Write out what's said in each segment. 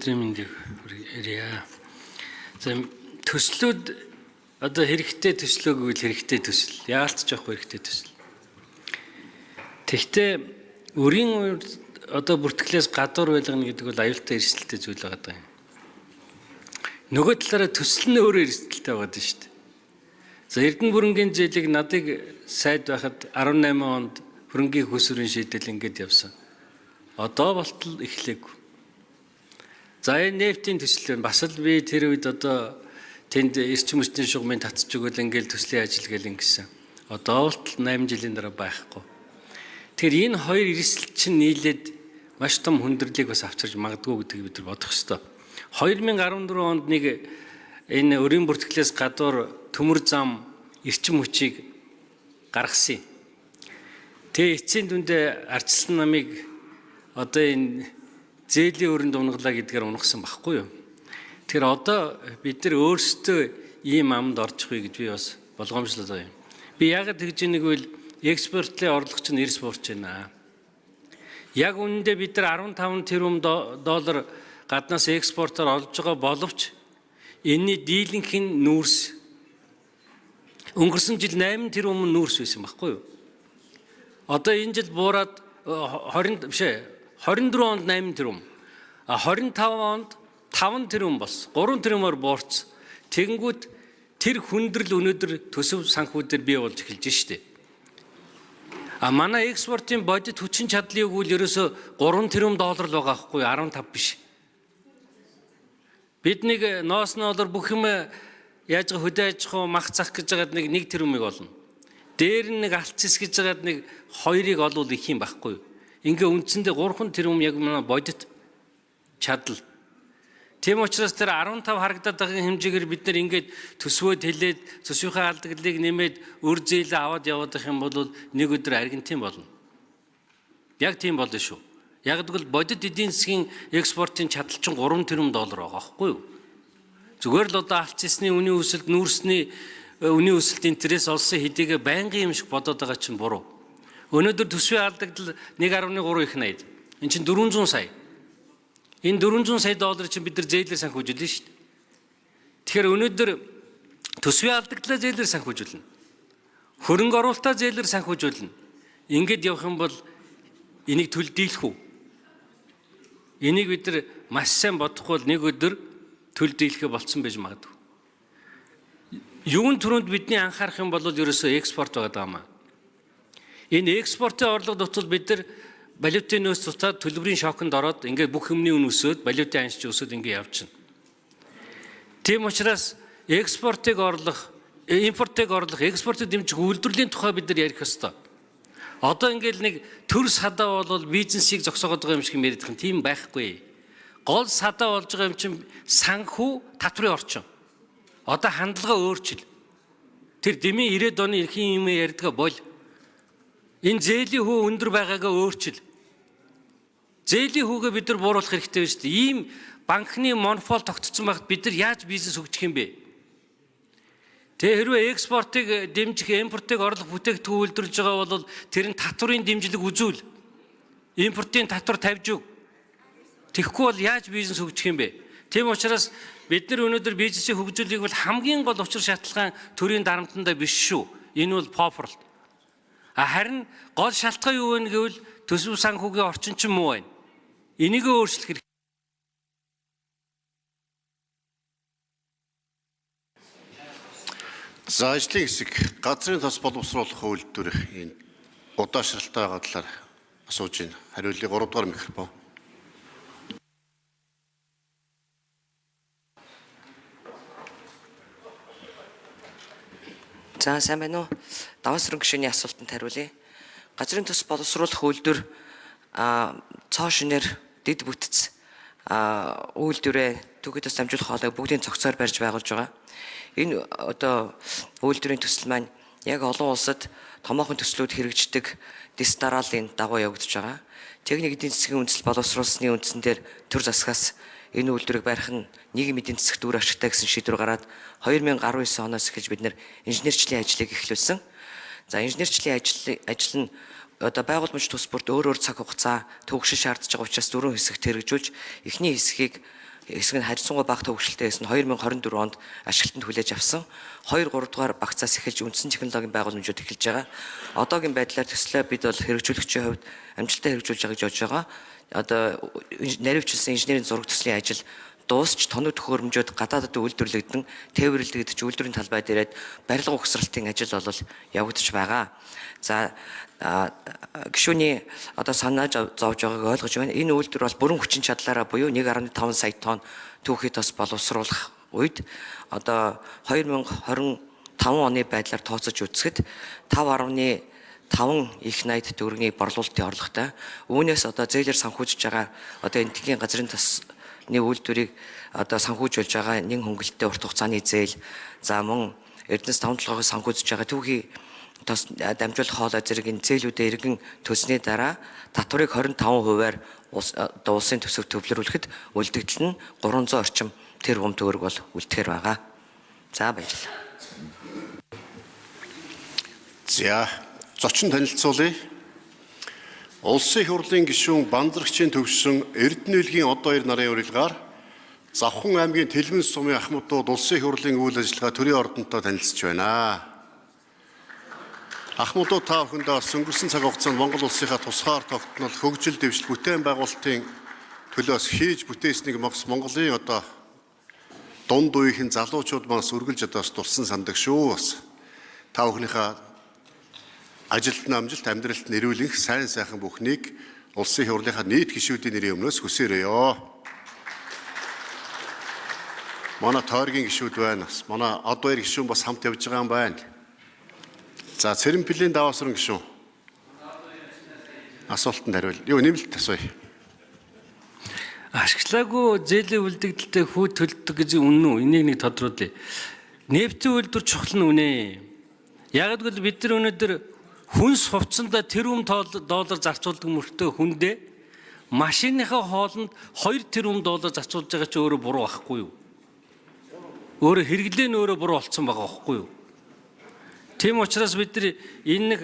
Өдрийн мэндийг хүргье. За, төслүүд одоо хэрэгтэй төслөө гэвэл хэрэгтэй төсөл. Яалт ч явахгүй хэрэгтэй төсөл. Тэгэхдээ өрийн одоо бүртгэлээс гадуур байлгана гэдэг бол аюултай эрсдэлтэй зүйл байгаа юм. Нөгөө талаараа төсөл нь өөрөө эрсдэлтэй байгаа юм шүү дээ. За, Эрдэнэ бүрэнгийн зээлийг надыг сайд байхад 18 онд хөрөнгийн хөсвөрийн шийдэл ингээд явсан. Одоо болтол эхлээгүй. За, энэ нефтийн төсөл байна. Бас л би тэр үед одоо тэнд эрчим хүчний шугамын татж өгөөл ингээл төслийн ажил гэл ингэсэн. Одоо болтол 8 жилийн дараа байхгүй. Тэгэхээр энэ хоёр эрсдэл чинь нийлээд маш том хүндрэлийг бас авчирч магадгүй гэдгийг бид нар бодох ёстой. 2014 онд нэг энэ өрийн бүртгэлээс гадуур төмөр зам эрчим хүчийг гаргасан юм. Тэгээ эцсийн дүндээ ардчилсан намыг одоо энэ зээлийн өрөнд унгалаа гэдгээр унгасан байхгүй юу? Тэгэхээр одоо бид нар өөрсдөө ийм амд орчих вэ гэж би бас болгоомжлоод байгаа юм. Би яагаад тэгж ийм нэгвэл экспортлын орлого чинь эрс буурч байна. Яг үнэндээ бид нар 15 тэрбум доллар гаднаас экспортоор олж байгаа боловч энэний дийлэнх нь нүүрс. Өнгөрсөн жил 8 тэрбум нүүрс байсан байхгүй юу? Одоо энэ жил буураад 20 биш ээ, 24 онд 8 тэрбум. А 25 онд 5 тэрбум болсон. 3 тэрбумаар буурсан. Тэгэнгүүт тэр хүндрэл өнөөдөр төсөв санхүү дээр бий болж эхэлж штэ. А манай экспортын бодит хүчин чадлын өгвөл ерөөсө 3 тэрбум доллар л байгаа байхгүй 15 биш. Бид нэг ноос нолор бүх юм яаж хөдөө аж ахуй мах зах гэж байгаад нэг 1 тэрбумыг олно. Дээр нь нэг алт цэс гэж байгаад нэг 2-ыг олвол их юм байхгүй. Ингээ үндсэндээ 3 тэрбум яг манай бодит чадал. Тийм учраас тэр 15 харагдаад байгаа хэмжээгээр бид нар ингээд төсвөө тэлээд төсвийнхээ алдагдлыг нэмээд өр зээлээ аваад яваад байх юм бол нэг өдөр аргентин болно. Яг тийм болно шүү. Яг гэвэл бодит эдийн засгийн экспортын чадал чинь 3 тэрбум доллар байгаа байхгүй юу? Зүгээр л одоо алт цэсний үнийн өсөлт, нүүрсний үнийн өсөлт интерес олсон хэдийгээ байнгын юм шиг бодоод байгаа чинь буруу. Өнөөдөр төсвийн алдагдал 1.3 их 80. Эн чинь 400 сая. Энэ 400 сая доллар чинь бид нар зээлээр санхүүжүүлнэ шүү дээ. Тэгэхээр өнөөдөр төсвийн алдагдлаа зээлээр санхүүжүүлнэ. Хөрөнгө оруулалтаа зээлээр санхүүжүүлнэ. Ингээд явах юм бол энийг төл дийлэх үү? Энийг бид нар маш сайн бодохгүй бол нэг өдөр төл дийлэхэ болцсон байж магадгүй. Юун түрүүнд бидний анхаарах юм бол ерөөсөө экспорт байгаа даа. Энэ экспортын орлого дутвал бид нар валютын нөөц цуцаад төлбөрийн шоконд ороод ингээд бүх юмны үн өсөөд, валютын аншиж өсөөд ингээд явчихна. Тийм учраас экспортыг орлох, импортыг орлох, экспортыг дэмжих үйлдвэрлэлийн тухай бид нар ярих ёстой. Одоо ингээд нэг төр садаа бол бизнесийг зогсоогоод байгаа юм шиг яриад байгаа юм. Тийм байхгүй. Гол садаа болж байгаа юм чинь санхүү татврын орчин. Одоо хандлага өөрчил. Тэр дэмий 90-ад оны эрхийн юм ярьдгаа бол. Энэ зээлийн хүү өндөр байгаагаа өөрчил. Зээлийн хүүгээ бид нар бууруулах хэрэгтэй байна шүү дээ. Ийм банкны монопол тогтцсон байхад бид нар яаж бизнес хөгжих юм бэ? Тэгээ хэрвээ экспортыг дэмжих, импортыг орлох бүтээгдэхүүн үйлдвэрлэж байгаа бол тэр нь татврын дэмжлэг үзүүл. Импортын татвар тавьж өг. Тэгэхгүй бол яаж бизнес хөгжих юм бэ? Тийм учраас бид нар өнөөдөр бизнесийг хөгжүүлэх бол хамгийн гол учир шалтгаан төрийн дарамтандаа биш шүү. Энэ бол пофорлт. А харин гол шалтгаан юу вэ гэвэл төсөв санхүүгийн орчин чинь муу байна. Энийг өөрчлөх хэрэгтэй. За, ажлын хэсэг газрын тос боловсруулах үйлдвэр энэ удаашралтай байгаа талаар асууж байна. Хариуллын 3 дугаар микрофон. За, сайн байна уу? Даван сүрэн гишүүний асуултанд хариулъя. Газрын тос боловсруулах үйлдвэр цоо шинээр дэд бүтц үйлдвэрээ түүхий тос дамжуулах хоолойг бүгдийн цогцоор барьж байгуулж байгаа. Энэ одоо үйлдвэрийн төсөл маань яг олон улсад томоохон төслүүд хэрэгждэг дэс дарааллын дагуу явагдаж байгаа. Техник эдийн засгийн үндэслэл боловсруулсны үндсэн дээр төр засгаас энэ үйлдвэрийг барих нь нийгмийн эдийн засагт үр ашигтай гэсэн шийдвэр гараад 2019 оноос эхэлж бид нэр инженерчлийн ажлыг эхлүүлсэн. За, инженерчлийн ажил нь одоо байгууламж тус бүрт өөр өөр цаг хугацаа төвөгшил шаардж байгаа учраас дөрвөн хэсэгт хэрэгжүүлж эхний хэсгийг Хэсэг нь харьцангуй бага төвөгшөлтэй байсан 2024 онд ашиглалтанд хүлээж авсан. 2 3 дугаар багцаас эхэлж үндсэн технологийн байгууламжууд эхэлж байгаа. Одоогийн байдлаар төслөө бид бол хэрэгжүүлэгчийн хувьд амжилттай хэрэгжүүлж байгаа гэж бодож байгаа. Одоо наривчлсан инженерийн зураг төслийн ажил дуусч тоног төхөөрөмжүүд гадаадд үйлдвэрлэгдэн тээвэрлэгдэж үйлдвэрийн талбай дээрээд барилга угсралтын ажил бол явагдаж байгаа. За гишүүний одоо санаа зовж байгааг ойлгож байна. Энэ үйлдвэр бол бүрэн хүчин чадлаараа буюу 1.5 сая тонн түүхий тос боловсруулах үед одоо 2025 оны байдлаар тооцож үзэхэд 5.5 их 80 төгрөгийн борлуулалтын орлоготой. Үүнээс одоо зээлэр санхүүжиж байгаа одоо энэ тгийн газрын тосны үйлдвэрийг одоо санхүүжүүлж байгаа нэн хөнгөлөлттэй урт хугацааны зээл, за мөн Эрдэнэс 5 толгойг санхүүжиж байгаа түүхий тос дамжуулах хоолой зэрэг энэ зээлүүдээ эргэн төлсний дараа татварыг 25%-аар одоо улсын төсөв төвлөрүүлэхэд үлдэгдэл нь 300 орчим тэрбум төгрөг бол үлдэхээр байгаа. За баярлалаа. За, зочин танилцуулъя. Улсын их хурлын гишүүн Банзрагчийн төвшин Эрдэнэ үлгийн од хоёр нарын урилгаар Завхан аймгийн Тэлмэн сумын ахмадууд улсын их хурлын үйл ажиллагаа төрийн ордонтой танилцж байна. Ахмадууд та бүхэндээ бас өнгөрсөн цаг хугацаанд Монгол улсынхаа тусгаар тогтнол, хөгжил, дэвшил, бүтээн байгуулалтын төлөөс хийж бүтээснийг Монголын одоо дунд үеийнхэн залуучууд манас үргэлж одоо бас дурсан сандаг шүү. Бас та бүхнийхээ ажилд нь амжилт, амьдралд нь эрүүл энх, сайн сайхан бүхнийг улсын их хурлынхаа нийт гишүүдийн нэрийн өмнөөс хүсээрэй. Манай тойргийн гишүүд байна. Бас манай од баяр гишүүн бас хамт явж байгаа юм байна. За, Цэрэмпилийн даваасран гишүүн. Асуултанд хариул. Юу нэмэлт асууя. Ашиглаагүй зээлийн үлдэгдэлтэй хүү төлдөг гэж үнэн үү? Энийг нэг тодруулъя. Нефтийн үйлдвэр чухал нь үнэ. Яг гэвэл бид нар өнөөдөр хүнс хувцсандаа тэрбум доллар зарцуулдаг мөртөө хүндээ машиныхаа хоолнд 2 тэрбум доллар зарцуулж байгаа чи өөрөө буруу байхгүй юу? Өөрөө хэрэглээ нь өөрөө буруу болцсон байгаа байхгүй юу? Тийм учраас бид нар энэ нэг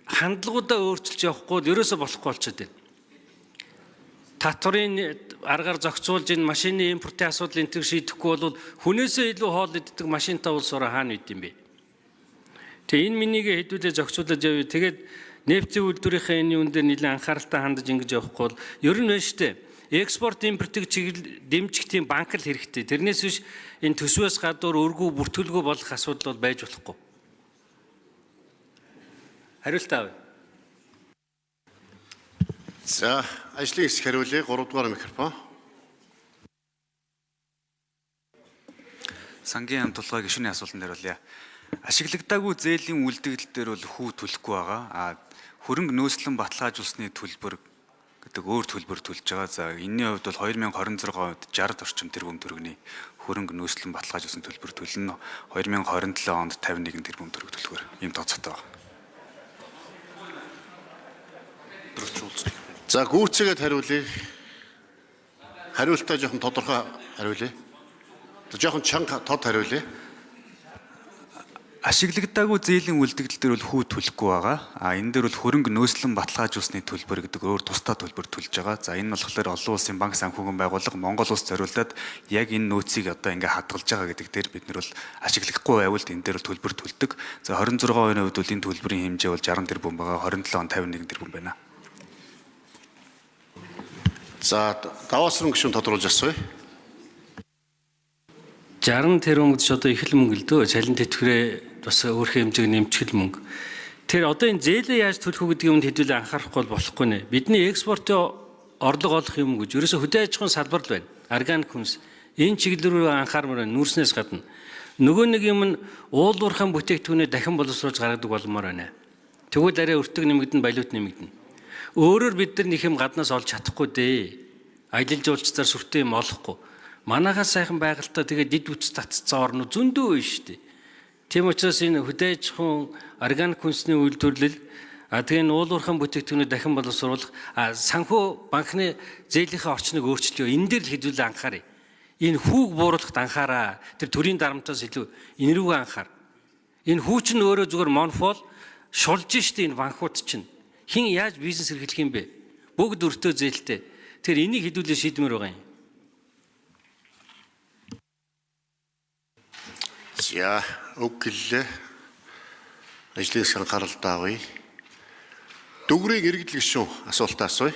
хандлагуудаа өөрчилж явахгүй бол ерөөсө болохгүй болчиход байна. Татварын аргаар зохицуулж энэ машины импортын асуудал энэ төр шийдэхгүй бол хүнээсээ илүү хоол иддэг машинтай улс орон хаана үйд юм бэ? Тэгээ энэ минийг хэдүүлээ зохицуулаад явъя. Тэгээд нефтийн үйлдвэрийнхээ энэ юун дээр нэлээд анхааралтай хандаж ингэж явахгүй бол ер нь байна штэ. Экспорт импортыг чиглэл дэмжих тийм банк л хэрэгтэй. Тэрнээс биш энэ төсвөөс гадуур өргүү бүртгэлгүй болох асуудал бол байж болохгүй. Хариулт авъя. За, ажлын хэсэг хариулъя. 3 дугаар микрофон. Сангийн яам тулгай гишүүний асуултанд хариулъя. Ашиглагдаагүй зээлийн үлдэгдэл дээр бол хүү төлөхгүй байгаа. А хөрөнгө нөөцлөн баталгаажуулсны төлбөр гэдэг өөр төлбөр төлж байгаа. За энэний хувьд бол 2026 онд 60 орчим тэрбум төгрөгийн хөрөнгө нөөцлөн баталгаажуулсан төлбөр төлнө. 2027 онд 51 тэрбум төгрөг төлөхөөр ийм тооцоотой байна. За, гүйцээгээд хариулъя. Хариултаа жоохон тодорхой хариулъя. Жоохон чанга тод хариулъя. Ашиглагдаагүй зээлийн үлдэгдэл дээр бол хүү төлөхгүй байгаа. А энэ дээр бол хөрөнгө нөөцлөн баталгаажуулсны төлбөр гэдэг өөр тусдаа төлбөр төлж байгаа. За энэ нь болохоор олон улсын банк санхүүгийн байгууллага Монгол улс зориулаад яг энэ нөөцийг одоо ингээ хадгалж байгаа гэдэг дээр бид нар бол ашиглахгүй байвал энэ дээр бол төлбөр төлдөг. За 26 оны хувьд бол энэ төлбөрийн хэмжээ бол 60 тэрбум байгаа. 27 он 51 тэрбум байна. За, даваасран гишүүн тодруулж асууя. 60 тэрбум гэж одоо их л мөнгө л дөө. Цалин тэтгэврээ бас өөрхөн хэмжээг нэмчих л мөнгө. Тэр одоо энэ зээлээ яаж төлөх үү гэдэг юмд хэдүүлээ анхаарахгүй бол болохгүй нэ. Бидний экспортын орлого олох юм гэж ерөөсө хөдөө аж ахуйн салбар л байна. Органик хүнс. Энэ чиглэл рүү анхаармаар байна. Нүүрснээс гадна. Нөгөө нэг юм нь уулуурхайн бүтээгдэхүүнээ дахин боловсруулж гаргадаг болмоор байна. Тэгвэл арай өртөг нэмэгдэн, валют нэмэгдэнэ. Өөрөөр бид нар нэг юм гаднаас олж чадахгүй дээ. Аялал жуулчдаар сүртэй юм олохгүй. Манайхаа сайхан байгальтай тэгээ дид үц татцсан орнууд зөндөө байна шүү дээ. Тийм учраас энэ хөдөө аж ахуйн органик хүнсний үйлдвэрлэл а тэгээ энэ уулуурхайн бүтээгдэхүүнээ дахин боловсруулах санхүү банкны зээлийнхээ орчныг өөрчлөё. Энэ дээр л хэдүүлээ анхааръя. Энэ хүүг бууруулахад анхаараа. Тэр төрийн дарамтаас илүү энэ рүүгээ анхаар. Энэ хүү чинь өөрөө зүгээр монопол шулж штэ энэ банкуд чинь. Хин яаж бизнес эрхлэх юм бэ? Бүгд өртөө зээлтэй. Тэр энийг хэдүүлээ шийдмээр байгаа юм. За, үг гэллээ. Ажлын анхаарал даавъя. Дүгрийн иргэдэл гишүүн асуултаа асууя.